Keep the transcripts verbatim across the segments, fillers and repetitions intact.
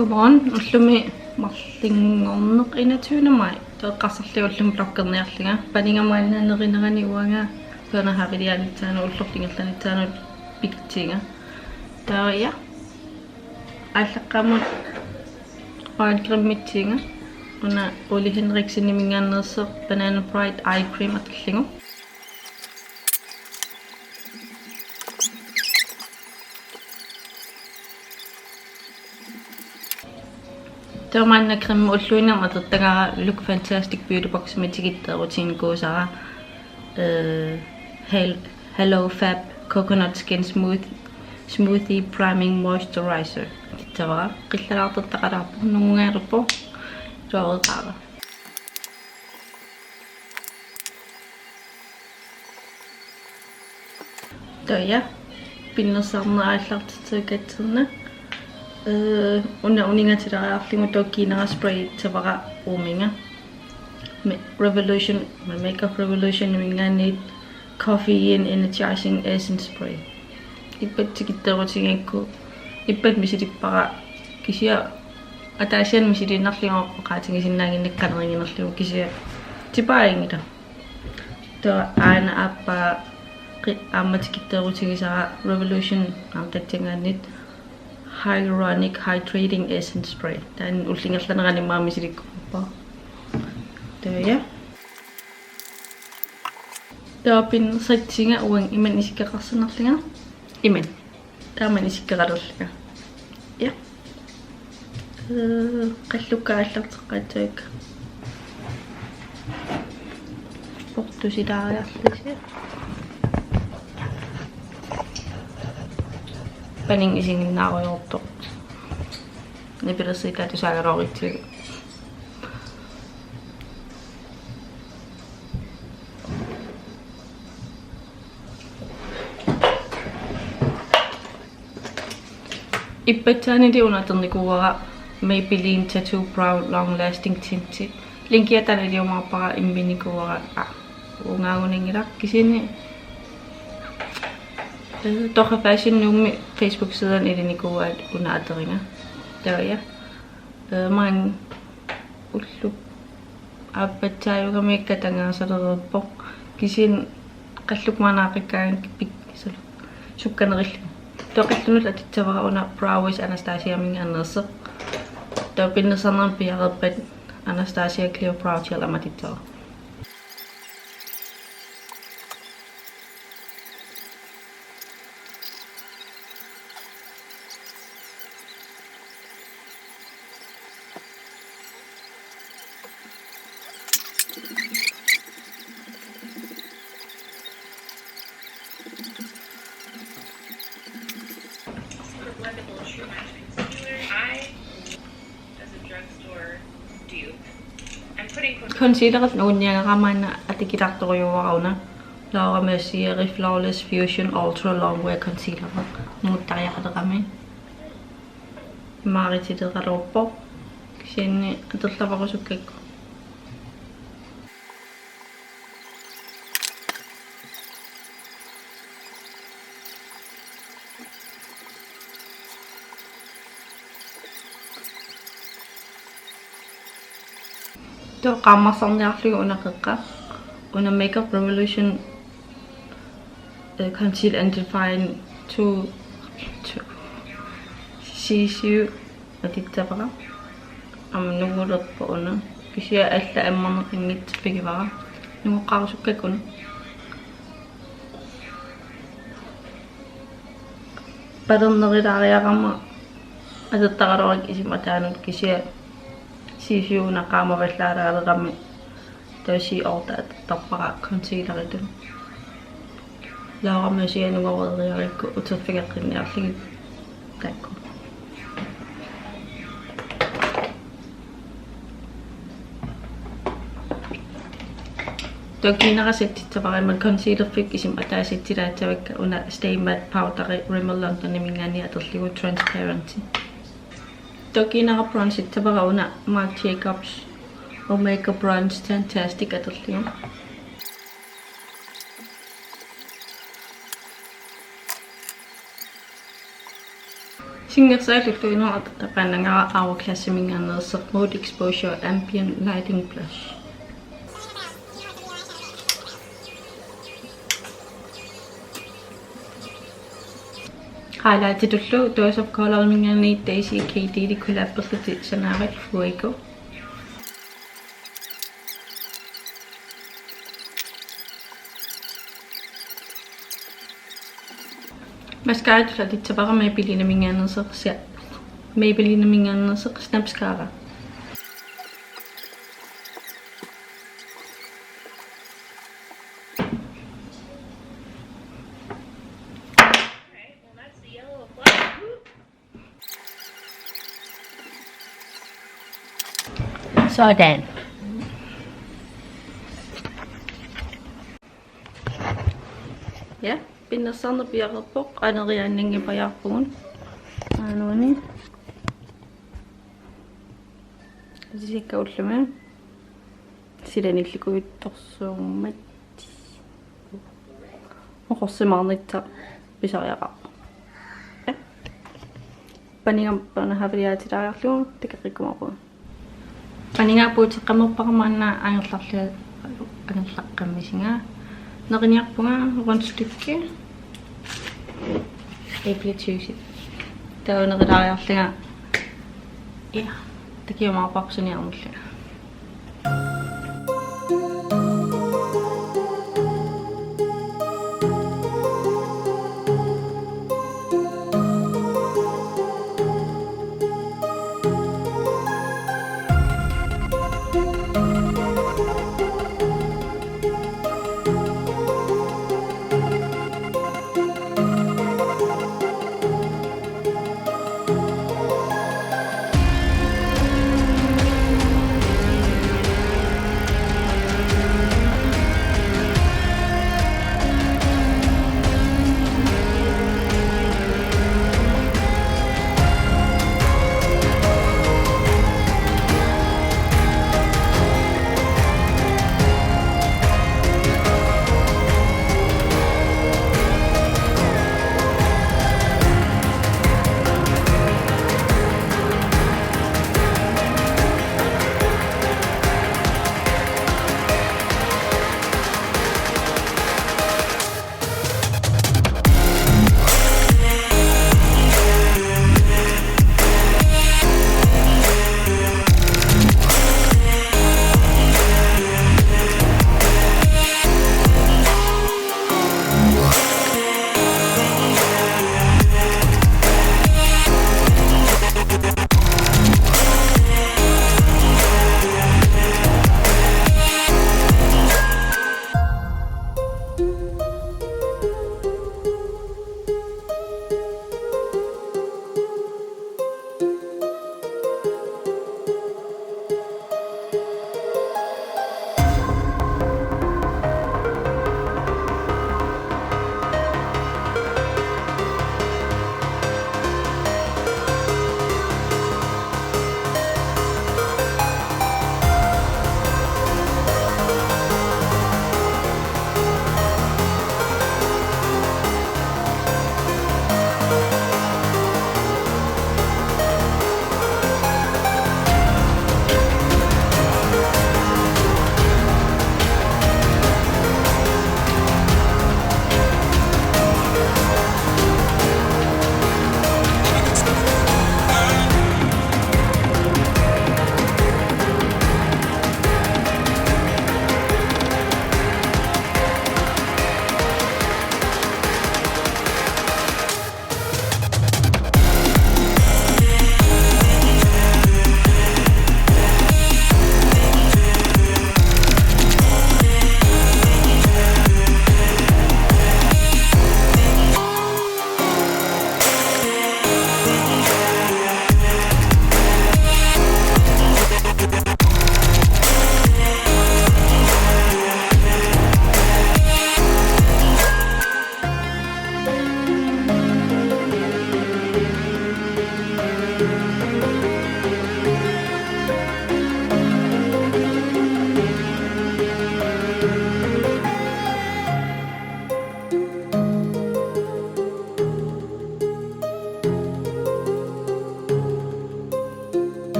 Godmorgen, ullumi marlunngorneq enogtyvende maj. Taava eqqarsarlunga ullumi vloggerniarlunga. Paniga maanna nerinerani uanga. Taava una haviliaanitsaanut ullorlu ingerlanitsaanut pikitsinga. Taava ja. Aallaqqaammut øjencremitsiga. Una Ole Henrikseniminngaanneersoq Banana Bright Eye Cream atorlugu. Taava maanna cremit ulluinnarni atortagara Look Fantastic Beauty Boximi tikitteerutiginikuusara, øh, Hel-, Hello Fab Coconut Skin Smooth-, Smoothie Priming Moisturizer. Atussavara, qillalaartortaqalaarpoq, nungungajappoq, tuareqaara. Taava ja, pinnersarneq aallartitseqaatsinna. Øh, una uninngatileriarlugu taava kiinara sprayissavara uuminnga. Me-, Revolution, Makeup Revolutioniminngaanniit Coffee and Energizing Essence Spray. Ippassaq tikitteerutigigakku, ippassaq misilippara, kisianni ataasiaannaq misiliinnarlugu oqaatigisinnaannginnakku qaneriginerlugu, kisianni tipaaginngilaq. Taava aana aappaa qi-, aamma tikitteerutigisara Revolution aamma tassanngaanniit Hyaluronic Hydrating Essence Spray. Taanna ullup ingerlanerani aamma misilikkumaarpara. Taava ja. Taava pinnersatsinga uanga ima isikkoqarsinnarlunga. Ima. Taama isikkoqalerlunga. Ja. Øh, qallukka aallarteqqaassavakka. Portusilaariarlusi. Paniga isiginnaarujoortoq. Nipilersuutaat tusaagaluarutsigu. Ippassaanili una atornikuuara Maybelline Tattoo Brow Long Lasting Tinti. Linkia taanna iliumaarpara imminnikuuara. Aa, ungaagunanngilaq kisianni. Øh, Torra Fashion Nuummi Facebook-sidani ilinikuuaat una atoriga. Taava ja. Øh, maanga ullup aappassaajugamiikka tangaasalerpoq. Kisianni qallukka maanna aaqqikkaangakkit pik-, sulu, sukkanerillugu. Taava qallunullu atussavara una Brow Wiz Anastasiaminngaanneersoq. Taava pinnersarnermut piareerpat Anastasia Clear Brow Gel aamma atussavara. Concealer nungunniagara maanna atukulaartorujuuara una Laura Mercier Flawless Fusion Ultra Longwear Concealer. Nunguttariaqalerami. Imaaritileqaluarpoq. Kisianni atorluarusukkakku. Taava qaammarsarniarlugu una qeqqa. Una Makeup Revolution, øh, Conceal and Define to, to C C U atussavara. Aamma nungulerpoq una. Kisianni alla ammarneqanngitsoq pigivara. Nungoqqarusukkakku una. Palernerulaariarama atortaraluarakku isima ataanut kisianni C C U una qaamavallaaraalerami taava C otte atortarpara concealeritut. Laura Mercier nungoreeriarukku uterfigeqqinniarlugit taakku. Taava kiinara settissavara imaluunniit concealerfik isima ataasiitsilaassavakka una Stay Matte Powderi Rimmel Londoniminngaanniit atorlugu Transparency. Taava kiinara bronzissavara una Marc Jacobs Omega Bronze Fantastic atorlugu. Singersaalluttuinnaq atortaqaannagara Hourglassiminngaanneersoq Mood Exposure Ambient Lighting Blush. Highlightitullu Dose of Coloriminngaanniit Desi K D-li collaberlutik sanaarit Fuego. Mascaratut atussavara Maybellineminngaanneersoq sia-, Maybellineminngaanneersoq Snapscara. Sådan. Ja, pinnersarneq piareerpoq, aneriaannanngipajaarpugut. Aana uani. Sisikka ullumi. Silanillikujuttorsuummat. Oqorsimaarnissaq pisariaqarpoq. Ja. Paniga panahaviliaatilaariarlugu takoqqikkumaarpugut. Paniga puuteqqammerpara maanna angerlarlunga, angerlaqqammisunga. Neriniarpunga rundstykke. Æbletyvsit. Taava nerilaariarlunga. Ja, takiumaarparput suniarnerlunga.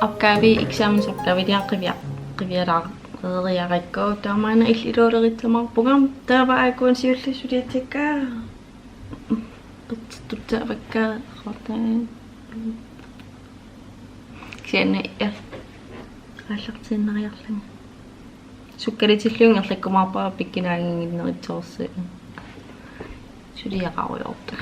Opgavi, eksamensopgavi, qiviaq-, qivialaareerakku. Taava maanna illit ilualerissamaarpunga. Taava aajuku siulleq suliassakka. Pitsaavakka, hortaan. Kisianni, ja. Aallartiinnariarlunga. Sukkalutillugu ingerlakkumaarpara pikkunaaginnginnerit soorsi. Suliaqarujoortoq.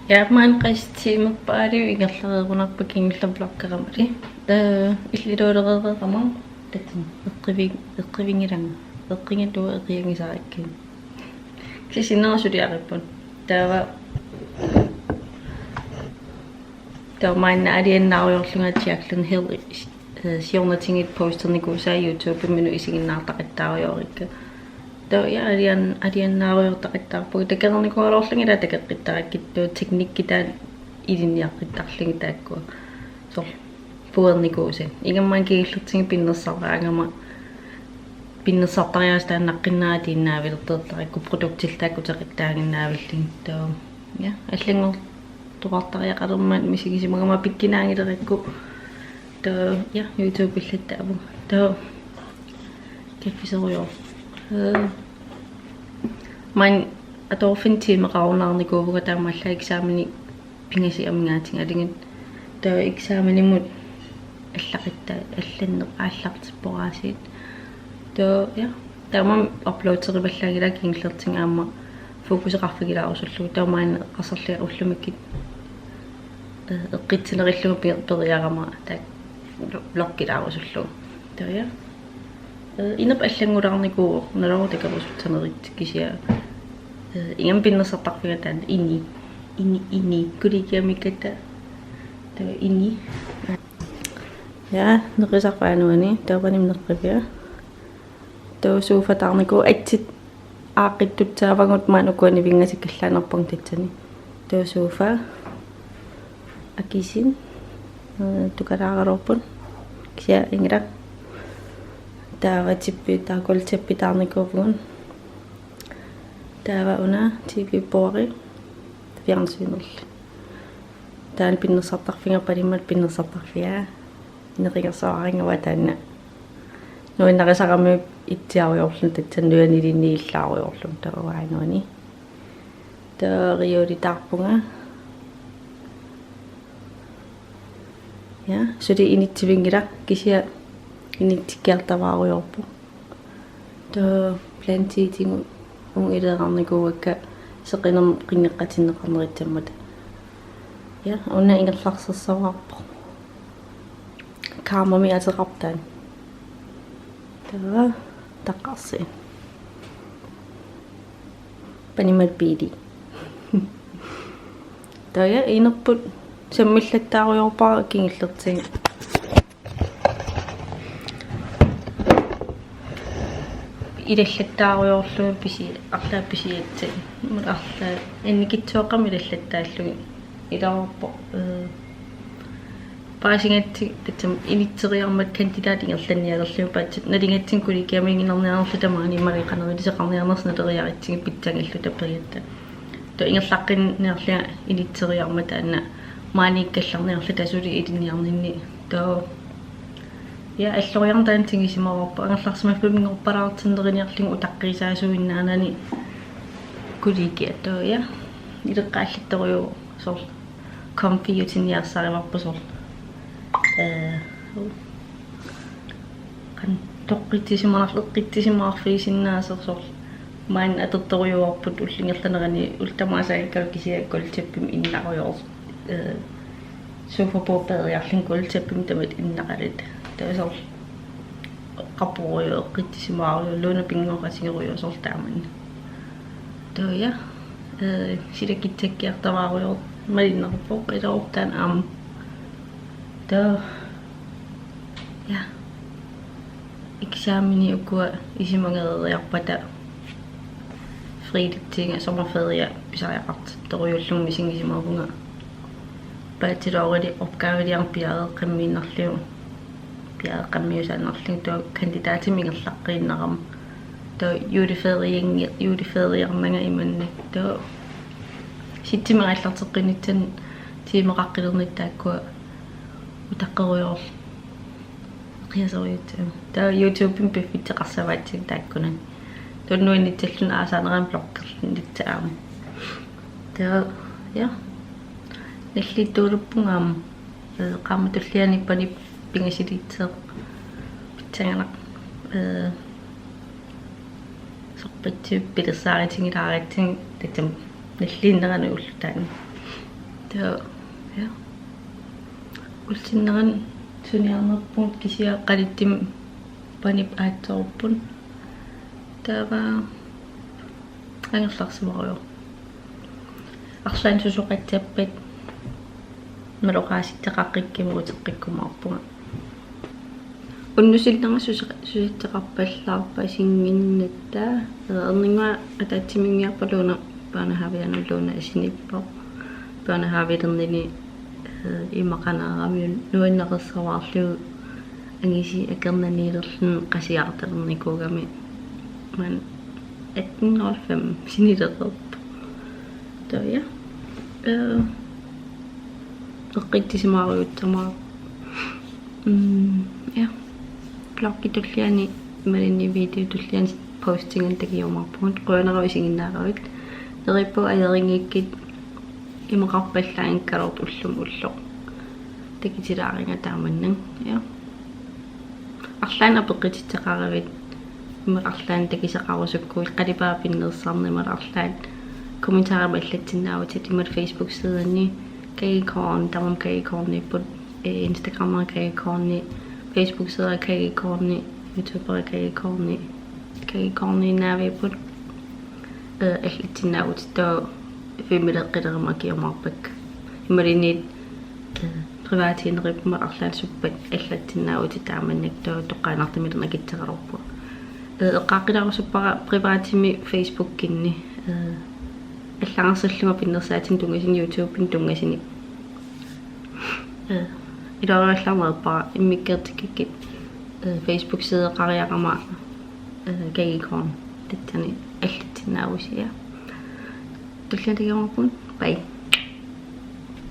Ja, maanna qassit tiimerpaalu ingerlareerunarpoq kingullermik vloggeramali. Ee, illit ilualereerama. Tassani eqqivi-, eqqivinngilanga. Eqqinnginnama eqiagisarakkit. Kisianni suliarippoq. Taava, taava maanna alianaarujoorlunga Jaclyn Hill, eh, siornatigut posternikuusai YouTubeminnut isiginnaartaqattaarujoorikka. Taava, ja, alian-, alianaarujoortaqattaarpunga. Takornikuugaluarlunga ila takoqqittarakkit, taava teknikki taanna ilinniaqqittarlugit taakkua. Soorlu puuernikuusat. Ingammik kingullertigut pinnersaraangama, pinnersartariaaseq taanna naqqinnaatiinnaavilertortarakku produktillu taakku teqattaaginnaavillugit. Taava, ja, allanngortoqartariaqalermat misigisimagama pikkunaagilerakku. Taava, ja, YouTubeillattaavunga. Taava kaffiserujoor. Ee, maanna atorfinni tiimeqarunnaarnikuuvunga taamaallaat eksameni pingasut amigaatigalugit. Taava eksaminimut allaqittaa-, allanneq aallartippoq aasiit. Taava, ja. Taamaammat uploaderivallaanngilanga kingullertigut aamma fokuseqarfigilaarusullugu. Taava maanna eqqarsarlunga ullumikkut, eh, eqqissinerullugu pe-, periarama taakku vloggilaarusullugu. Taava, ja. Eh, inerput allanngulaarnikuuvoq, naluara takorusussanerit kisianni. Eh, ingammik pinnersartarfiga taanna ini. Ini, ini. Kollegiamiikkatta. Taava ini. Ja, nerisarpaa nuani, taava panimut neqqivia. Taava sofataarnikuuvoq, atsit aaqqittussaavagut maani ukua nivinngasut kallaanerpagut tassani. Taava sofa. Akisin. Eh, tukalaaraluarput. Kisianni inngilaq. Taava tippi, taava gulvtæppitaarnikuuvugut. Taava una T V-bordit. Fjernsynerlu. Taanna pinnersartarfiga, panimut pinnersartarfiga. Neqingersuaraangama taanna. Nuannarisarami itsiarujoorluni tassani nuannilinniillaarujoorluni taava nuani. Taava reolitaarpunga. Ja, suli inissivinngilaq kisianni inissikkiartavaarujoorpoq. Taava plantiitigut uunga ileeqarnikuuakka seqinermut qinneqatinneqarnerissammata. Ja, una ingerlarsersuarpoq. Karmami ateqarpoq taanna. Taava taqqarsi. Panimut biili. Taava inerput sammillattaarujoorpara kingullertigut. Ilallattaarujoorlugu pisi-, arlaat pisiassat. Mut arlaat annikitsuaqqamik ilallattaallugit. Iluarpoq, eh, paasigatsigu tassami inisseriarmat kandidatit ingerlannialerlugit paatsip nalugatsigu kollegiamiiginnarniarnerluta maani imaluunniit qanoq iliseqarniarnersoq naleriaratsigit pitsanngorujuullunga tapperigatta. Taava ingerlaqqinniarlunga inisseriarmat taanna maaniikkallarniarluta suli ilinniarninni. Taava, ja, alloriarneq taanna tigusimavarput, angerlarsimaffiminngorpalaartinneruniarlugu utaqqiisaasuinnaanani kollegiat. Taava, ja, ileqqaallattorujuuvoq soorlu comfyutinniarsarivarput soorlu. Eh, qanoq toqqissisimaar-, eqqissisimaarfigisinnaasoq soorlu. Maanna atortorujuuarput ullup ingerlanerani ullut tamaasa angikkaluit kisianni gulvtæppemik innarujoor-, eh, sofabordet peeriarlugit gulvtæppemik tamatta innaqaluta. Taava soorlu eqqarporuju, eqqissisimaaruju, Luna pinnguaqatigeruju soorlu taamanna. Taava ja, eh, sila kissakkiartoraarujoq malinnaavoq, iluartaan aamma. Taava ja, eksamenit ukua isumagereeriarpata friilitsinga sommerferie pisariaqartittorujuullunga misigisimavunga. Bachelorili opgaveliarneq piareeqqammiinnarlugu, piareeqqammiusaannarlugu, taava kandidatimik ingerlaqqiinnarama. Taava juleferiengi-, juleferiarnanga imannak. Taava septemberip aallarteqqinnissani tiimeqaqqilernitta taakkua utaqqerujoorlunga qiasorujussuuvoq. Taava YouTubemi piffissaqassavaatigut taakkunani. Taava nuannitsilluni aasaanerani vloggerlunnissaa aamma. Taava, ja. Nalliuttuuluppunga aamma, eh, qaammat tulliani panip pingasiliisseq pissanganaq, eh, sorpassuit pilersaarutigilaaratsigu tassami nalliunnerani ulloq taanna. Taava, ja. Ullup sinnerani suniarnerpugut kisianni qalittumik panip aatsoorpunga. Taava angerlarsimarujoorpoq. Arlaannik susoqassappat imaluunniit oqaasitseqaqqikkimut uteqqikkumaarpunga. Unnussinnera susa-, susassaqarpallaarpasinnginnatta, eh, erninnguaq ataatsimiinngiarpara Luna børnehavianut, Luna asinippoq. Børnehavilernini, eh, imaqanaarami nuannarersavaarlugu angisuut akornanniilerluni qasiartalernikuugami. Maanna atten nul fem sinilereerpoq. Taava ja. Eh, eqqissisimaarujuussamaarpoq. Mm, ja. Vloggi tulliani imaluunniit video tulliani postingan takujumaarpugut. Qujanaq isiginnaaravit. Neriuppunga ajorinngikkit, imaqarpallaanngikkaluartoq ullumi ulloq. Takutilaaringa taamannak. Ja. Arlaannik apeqqutissaqaruit, imaluunniit arlaannik takusaqarusukkuit, qalipaat pinnersarneq imaluunniit arlaat kommentarimi allassinnaavutit, imaluunniit Facebook-sideni Kagicorn, tamarmik Kagicorniupput, eh, Instagrammi Kagicorni, Facebook-sidera Kagicorni, YouTubera Kagicorni, Kagicorniinnaviupput, eh, allassinnaavutit, taava filmiliileqqilerimmik akiumaarpakka. Imaluunniit, eh, privatiinneripput arlaat suppat allassinnaavutit taamannak, taava toqqaannartumik nakitseqalerpunga. Eh, eqqaaqqilaarusuppara privatimi Facebookinni, eh, allagarsallugu pinnersaatinik tunngasuni YouTubemi tunngasuni. Eh, iluarivallaarneq ajorpara immikkoortikkakkit, eh, Facebook-sideqariarama, eh, Kagicorn tassani allassinnaavusi, ja. Tulliani takujumaarpugut. Bye.